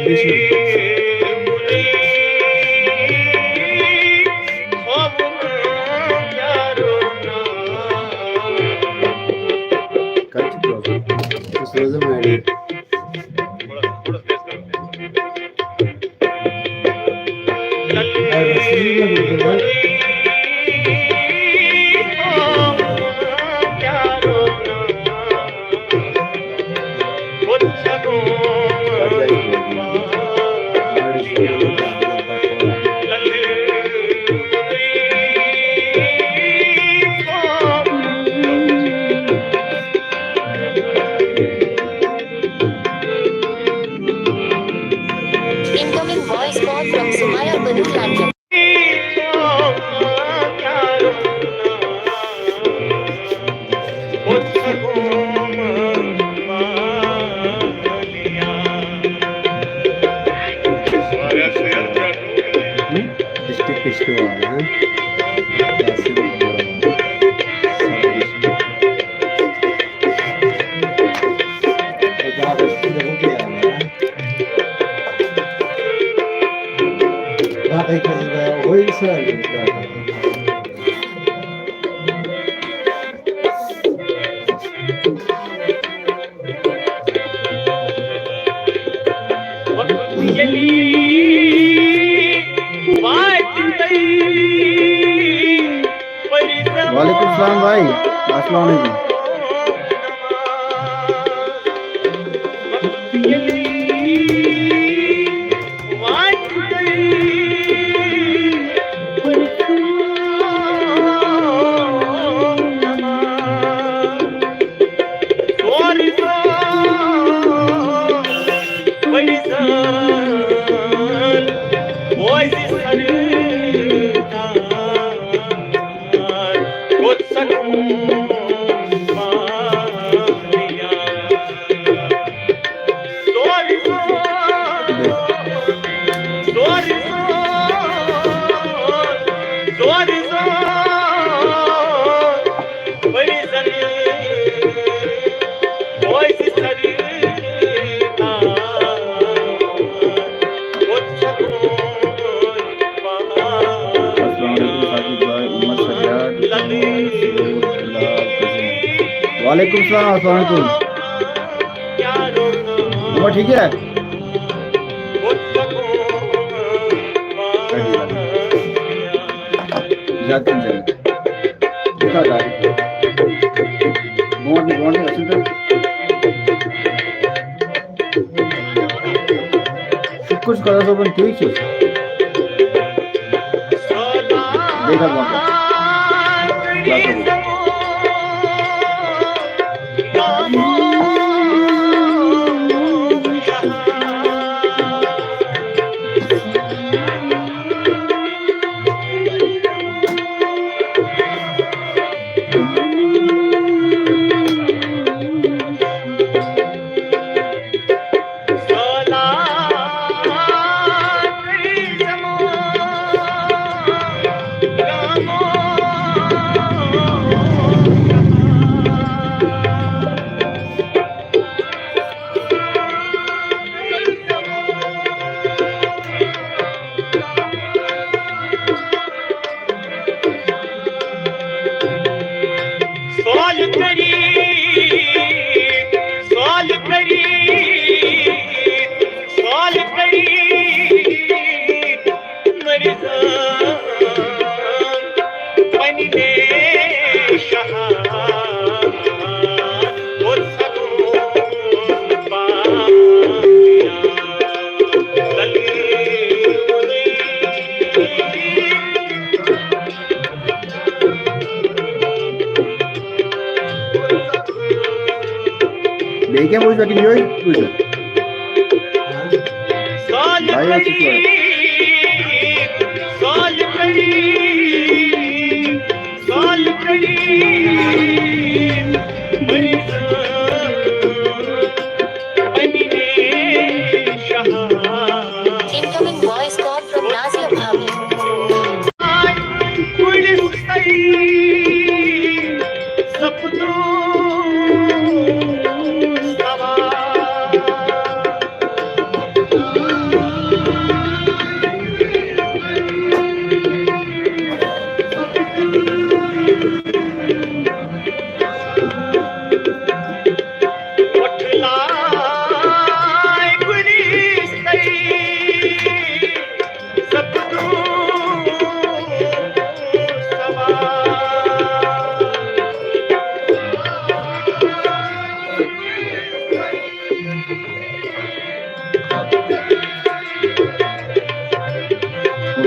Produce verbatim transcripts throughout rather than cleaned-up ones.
کَتہِ چھِ problem؟ بہٕ سوزٕ madam. Incoming voice call from Sumaya Banu Lanka. District Festival, huh? That's it. وعلیکم السلام بھائی، السلام علیکم۔ السلام علیکم ساقب بھائی، عمر سجاد، عمر سجاد۔ وعلیکم السلام، السلام علیکم۔ عمر ٹھیک ہے؟ زیادٕ کَم زیادٕ۔ یہِ کَتھ آیہِ؟ برونٛٹھ نہٕ، برونٛٹھ نہٕ، اَصٕل پٲٹھۍ۔ شُکُر چھُ خۄدا صٲبَن، ٹھیٖک چھُس۔ بیٚیہِ کَتھ برونٛٹھ کَتھ؟ بَس حظ۔ سوال کری، سوال کری، سوال کری، مریضان پننے شہر اور سکون پایا۔ بیٚیہِ کیٛاہ بوٗزوا کِنہٕ یِہوٚے بوٗزِو؟ بھائی، اَتھ چھِ کیٛاہ؟ Incoming voice call from Nazia Bhabi.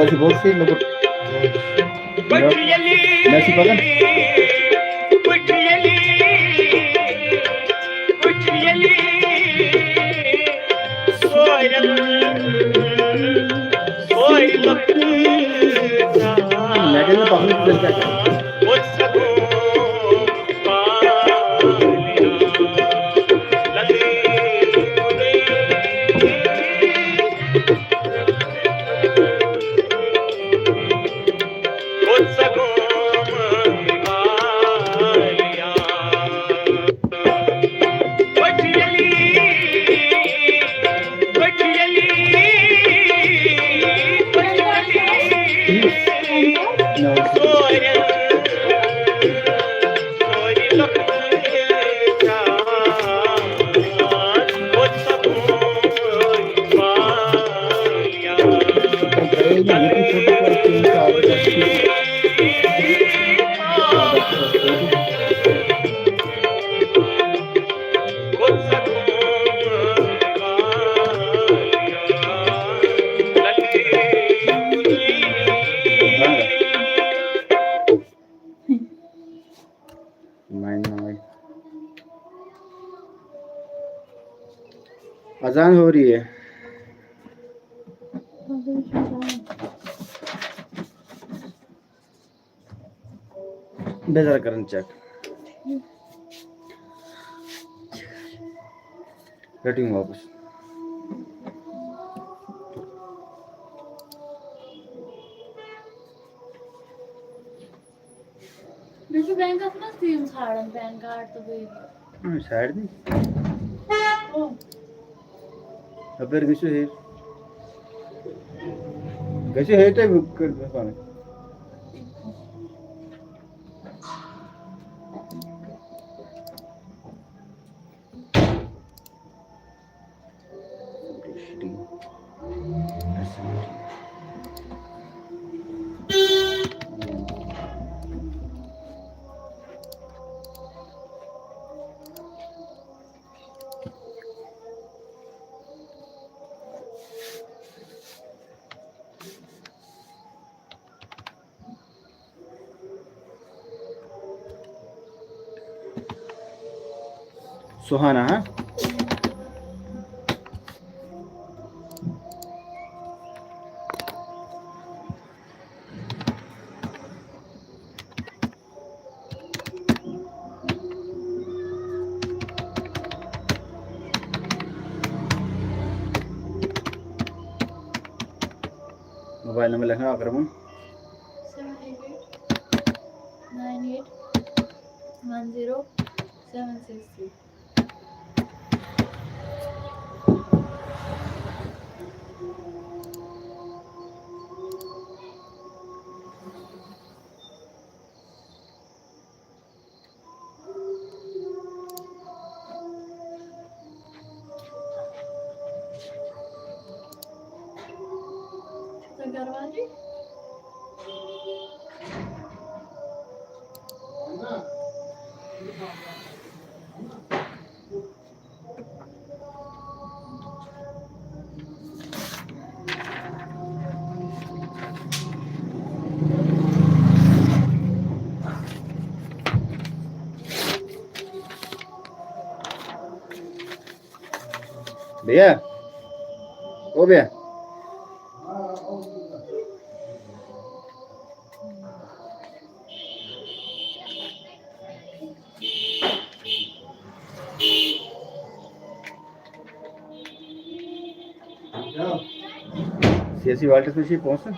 تۄہہِ چھُ بوٚڑ سُے لۄکُٹ۔ مےٚ چھُ پَتہ۔ مےٚ گٔے نہٕ پَسنٛد تیٚلہِ کیٛاہ کَرٕ؟ اذان ہو رہی ہے۔ بیٚیہِ ذرا کران چیک۔ رٔٹِو یِم واپس۔ بیٚیہِ چھُ بینکَس منٛز تہِ یِم ژھانٛڈان پین کارڈ تہٕ بیٚیہِ۔ اۭں، سارنٕے۔ کٕم؟ اَپٲرۍ گٔژھِو ہیٚرِ۔ گٔژھِو ہیٚرِ تُہۍ، بہٕ کٔرِو پَنٕنۍ۔ سُہانا، ہاں؟ موبائل نمبر لکھنا اکرمن۔ Seven eight eight nine eight one zero seven six three. بھیا، او بھیا۔ سی ایس سی والٹس منٛز چھِ یہِ پونٛسہٕ؟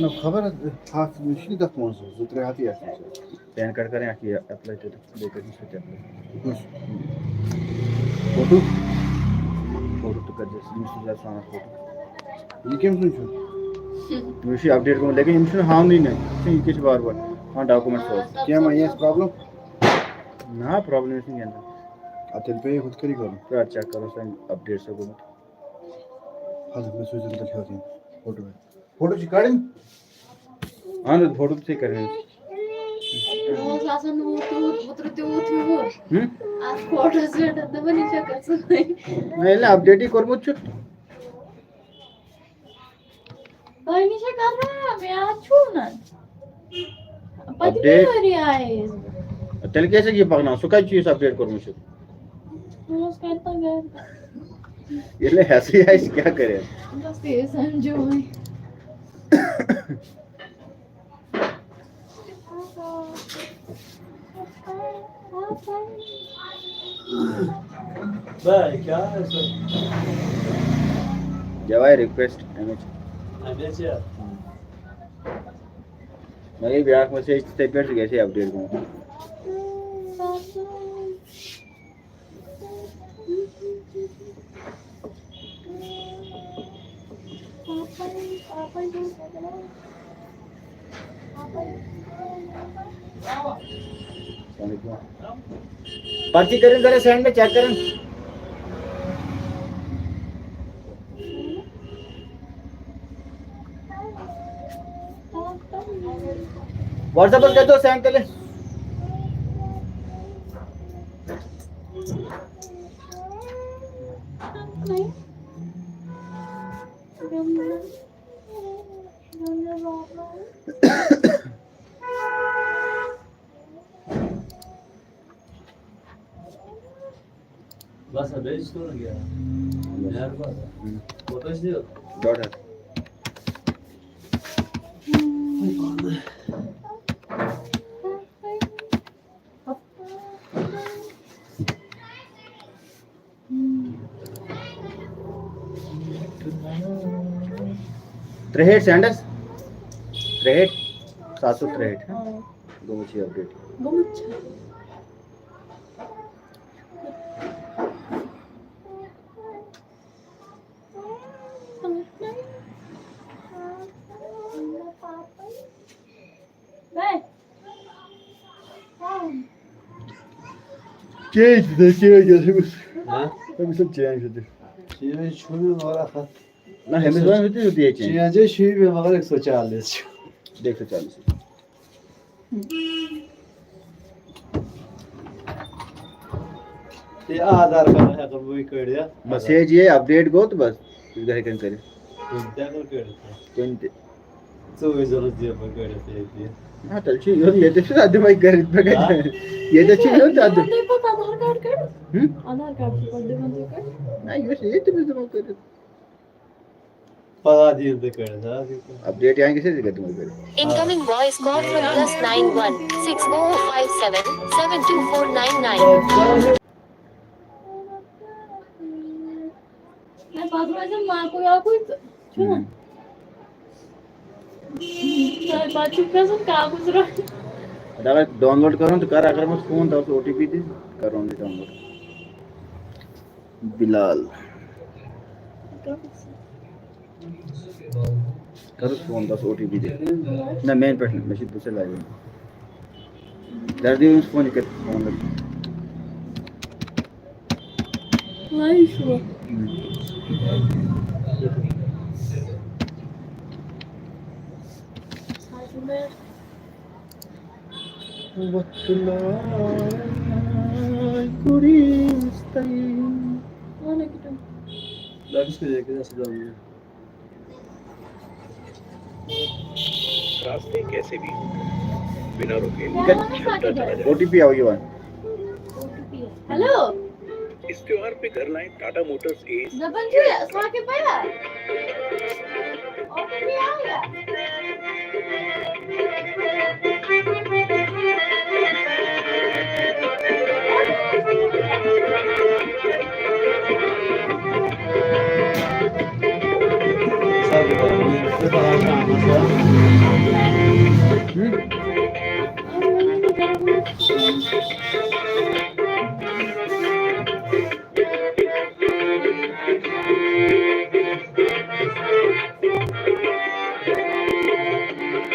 نہ، خبر، ہتھ، یہِ چھُنہٕ تتھ پونٛسہٕ، زٕ ترٛےٚ ہتھ یی اتھ منٛز۔ پین کارڈ کرٕنۍ اکھ یہِ ایپلاے تتہِ، بیٚیہِ کٔرِنۍ سُہ تہِ ایپلاے۔ کُس؟ فوٹو؟ فوٹو تہِ کٔرۍزٮ۪س، یِم چھِ زیادٕ سان فوٹو۔ یہِ کٔمۍ سُنٛد چھُ؟ أمِس چھُ اپڈیٹ گوٚمُت، لیکن یِم چھِنہٕ ہاونٕے نہٕ۔ یہِ چھُ، یہِ کیٛاہ چھِ وارٕ وارٕ ہاوان ڈاکومنٹ سوز؟ کینٛہہ ما یِیَس پرابلم؟ نہ، پرابلم چھِنہٕ کینٛہہ۔ اَدٕ تیٚلہِ پیٚیہِ ہُتھ کٔنۍ کرُن۔ تہٕ اَدٕ چیک کرو سا اپڈیٹ چھا گوٚمُت۔ ہَتہٕ مےٚ سوٗزِو تیٚلہِ ہیوٚر یِم فوٹو۔ فوٹو چھِ کَڑٕنۍ؟ اَہَن حظ، فوٹو تہِ چھِ کَڑٕنۍ۔ اوس آسان نوٗر تیوٗت، اوترٕ تیوٗت ہیوٗر۔ ہُم؟ اَتھ فوٹوَس پٮ۪ٹھ، دَپان، یہِ چھا گژھان؟ نہ، ییٚلہِ نہٕ اپڈیٹٕے کوٚرمُت چھُ۔ تۄہہِ نِش ہے کَرنایا مےٚ، آز چھُو نہٕ۔ پٔتمہِ Update؟ ؤری آیے أسۍ۔ تیٚلہِ کیٛازِ چھِ یہِ پَکناوان؟ سُہ کَتہِ چھُ یُس update کوٚرمُت چھُ؟ سُہ اوس کَتہِ تام گَرِ۔ ییٚلہِ نہٕ ہٮ۪سٕے آسہِ، کیٛاہ کَرِ؟ بَس تہِ سَمجھو وۄنۍ۔ بھائی، کیا ہے سر؟ جوائی ریکویسٹ اَمِچ۔ اَمِچ یا؟ مگر یہِ بیٛاکھ مسیج تہِ تَتہِ پٮ۪ٹھ تہِ گژھِ ہے update گوٚمُت۔ پرچی کٔرِو ذرا سینڈ، میں چیک کرن۔ واٹس ایپس کٔرۍ تو سینڈ تیٚلہِ۔ بس، بیٚیہِ چھُ سورُے کینٛہہ۔ مہربان۔ کوٗتاہ چھُ یہِ؟ ڈۄڈ ہَتھ۔ ترٛےٚ ہیٹھ سینڈس، ترٛےٚ ہیٹھ، سَتھ سَتھ ترٛےٚ ہیٹھ، ہاں۔ گوٚمُت چھُ اپڈیٹ۔ گوٚمُت چھُ۔ چینج تہِ، چینج ٲس أمِس۔ ہاں؟ أمِس ٲس چینج تہِ۔ چینج چھُنہٕ مگر اَکھ ہَتھ۔ نہ، أمِس وَنان تہِ یُتُے یوت چینج۔ چینج ہے چھُے مےٚ مگر ایک سو چالیس چھُ۔ دیکھ سا چالیس۔ یہِ آدھار کارڈ ہٮ۪کَن بہٕ وۄنۍ کٔڑِتھ۔ بس یہِ جی اپڈیٹ گوٚو تہٕ بس، یہِ گژھِ ہٮ۪کَن کٔرِتھ۔ کُنہِ تہِ ہٮ۪کَن کٔڑِتھ۔ کُنہِ تہِ۔ ژٕ وٕچھ زَن حظ دِمہٕ بہٕ کٔڑِتھ ییٚتہِ۔ نہ، تیٚلہِ چھُ یُن، ییٚتہِ چھُ اَدٕ وۄنۍ کٔرِتھ مےٚ کَتہِ۔ ہا؟ ییٚتہِ چھُ یُن تہٕ اَدٕ۔ تُہۍ پَتہٕ آدھار کارڈ کٔڑِتھ؟ ہُم؟ آدھار کارڈ چھُ پَتہٕ دِوان تُہۍ کٔڑِتھ؟ نہ، یُس ییٚتہِ تٔمِس دِمو کٔرِتھ۔ پَتہٕ دِیِو تُہۍ کٔڑِتھ، آ، ٹھیٖک چھُ۔ اپڈیٹ یِوان گژھِ، أسۍ گژھِ تِمَے کٔرِتھ۔ Incoming voice call from plus nine one six oh five seven seven two four nine nine. نہ، پَتہٕ روزِ نہٕ ماکُے واکُے تہٕ چھُنہ۔ ہُم۔ تۄہہِ پَتہٕ چھُ گژھُن کاغذ رَٹُن۔ اَدٕ اگر ڈاوُن لوڈ کَرُن تہٕ کَر، اگر مےٚ فون تَتھ او ٹی پی دِ، کَرُن یہِ ڈاوُن لوڈ۔ بِلال۔ کَرُس فون، تَس او ٹی پی دِ۔ نہ، میٛانہِ پٮ۪ٹھ نہٕ، مےٚ چھِ بہٕ چھُس لایِو۔ گَرِ دِیِو أمِس فون، یہِ کَرِ فون۔ لایِو چھُوا؟ وۄتھ تُلان کُڑی مُستَے۔ وعلیکم۔ لگس کے دیکھ کے دس ہزار میں۔ راستے کیسے بھی ہوں، بنا رکے چلتا چلا جائے۔ او ٹی پی آو یِوان۔ ہیلو۔ اس त्योहार पे घर लाएं टाटा मोटर्स एस। دَپان چھِ ثاقب بھیا، او ٹی پی آیا؟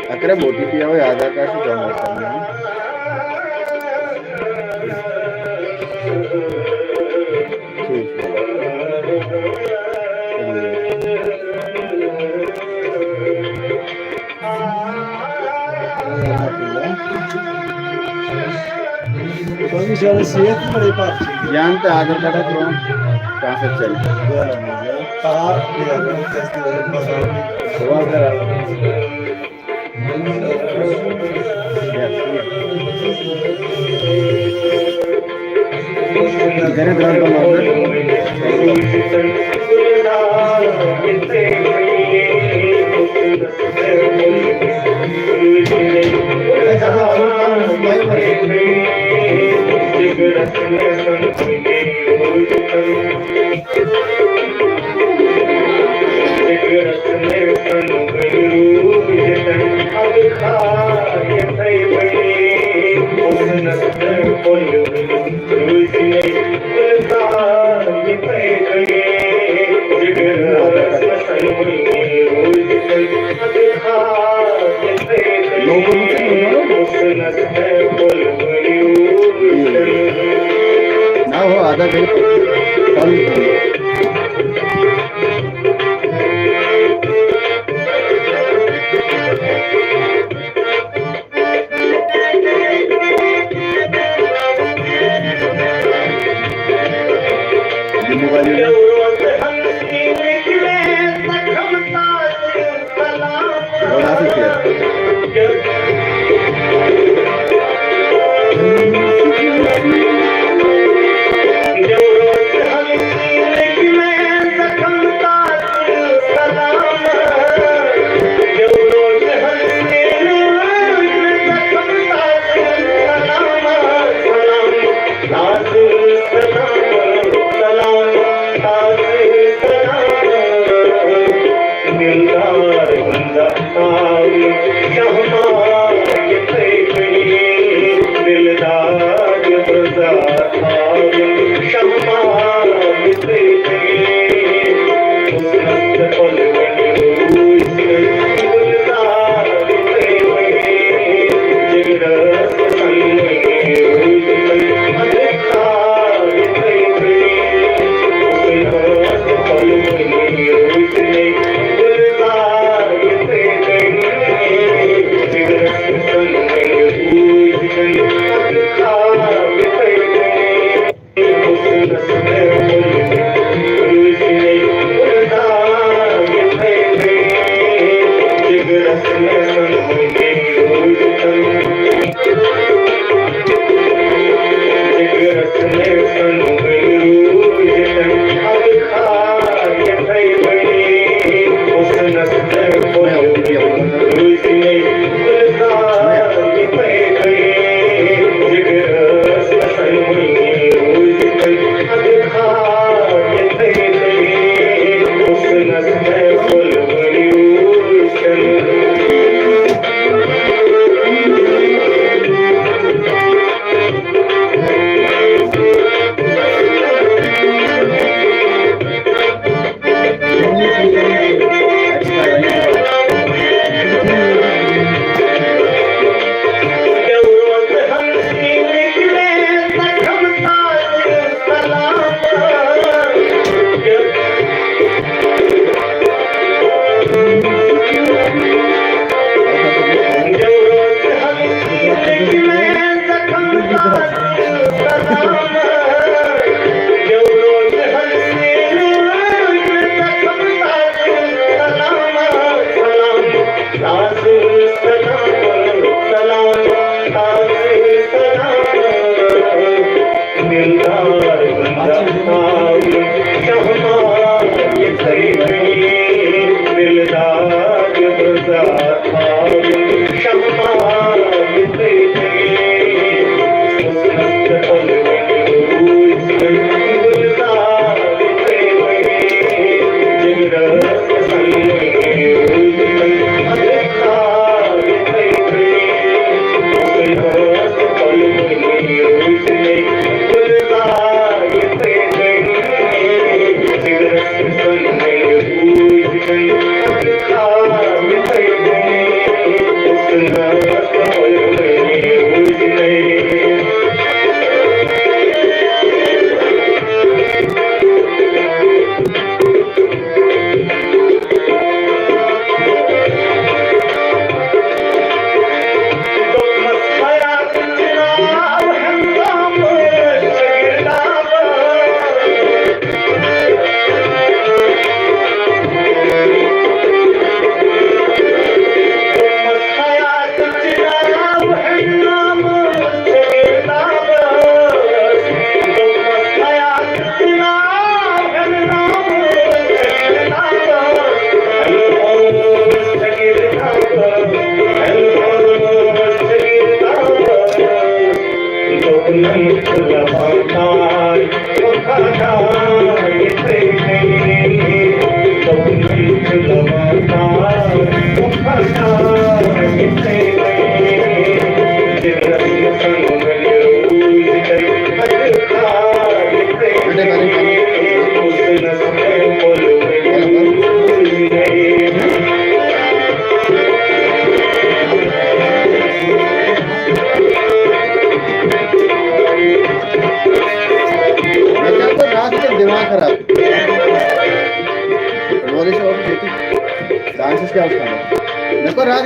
اکرم، او ٹی پی آو آدھار کارڈ سے جمع کرنا ہے۔ ٹھیک ہے۔ یان تہٕ آدھار کارڈ ترٛووُن، کانٛہہ سا چلہِ۔ نہ ہو، آدھا گھنٹہ۔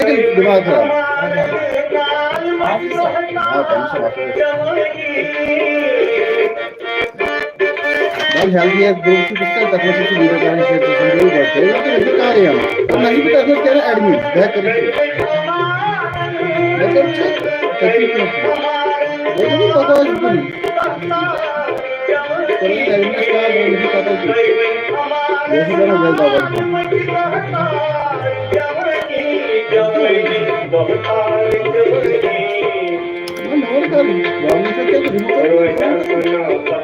دماغ خراب۔ ہاں، تٔمِس چھِ وَسان۔ بَڑٕ ہیلدی آسہِ گرٛوتھ چھُ گژھان، تَتھ منٛز چھُ سُہ ویٖڈیو کران، شیر چھُ آسان، گوٚو گۄڈٕ۔ تیٚلہِ وَنہٕ بہٕ، مےٚ چھُ کانٛہہ یِوان۔ تَتھ منٛز چھُ بہٕ تَتھ منٛز کران ایڈمِٹ، بہٕ ہٮ۪کہٕ کٔرِتھ۔ مےٚ کٔر check، تَتہِ چھُ کینٛہہ۔ مےٚ دوٚپ، بہٕ کَتہِ آسہٕ بہٕ؟ کوٚر مےٚ ایڈمِٹ کارڈ، مےٚ چھُ پَتہ کینٛہہ۔ مےٚ چھُ کران وۄنۍ بابا۔ نہ، مےٚ ووٚن کَرُن۔ پرابلم چھےٚ کیٛاہ تہٕ رِموٗو کَرُن۔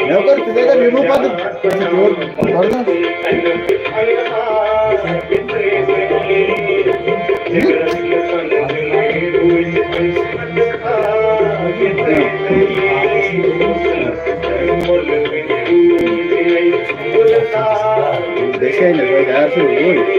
مےٚ کٔر تِتھَے کٔنۍ رِموٗو پَتہٕ۔ پَتہٕ چھُ تور پَرنَس۔ بیٚیہِ چھِ أمِس وۄنۍ گَرٕ چھُ اوٗرۍ۔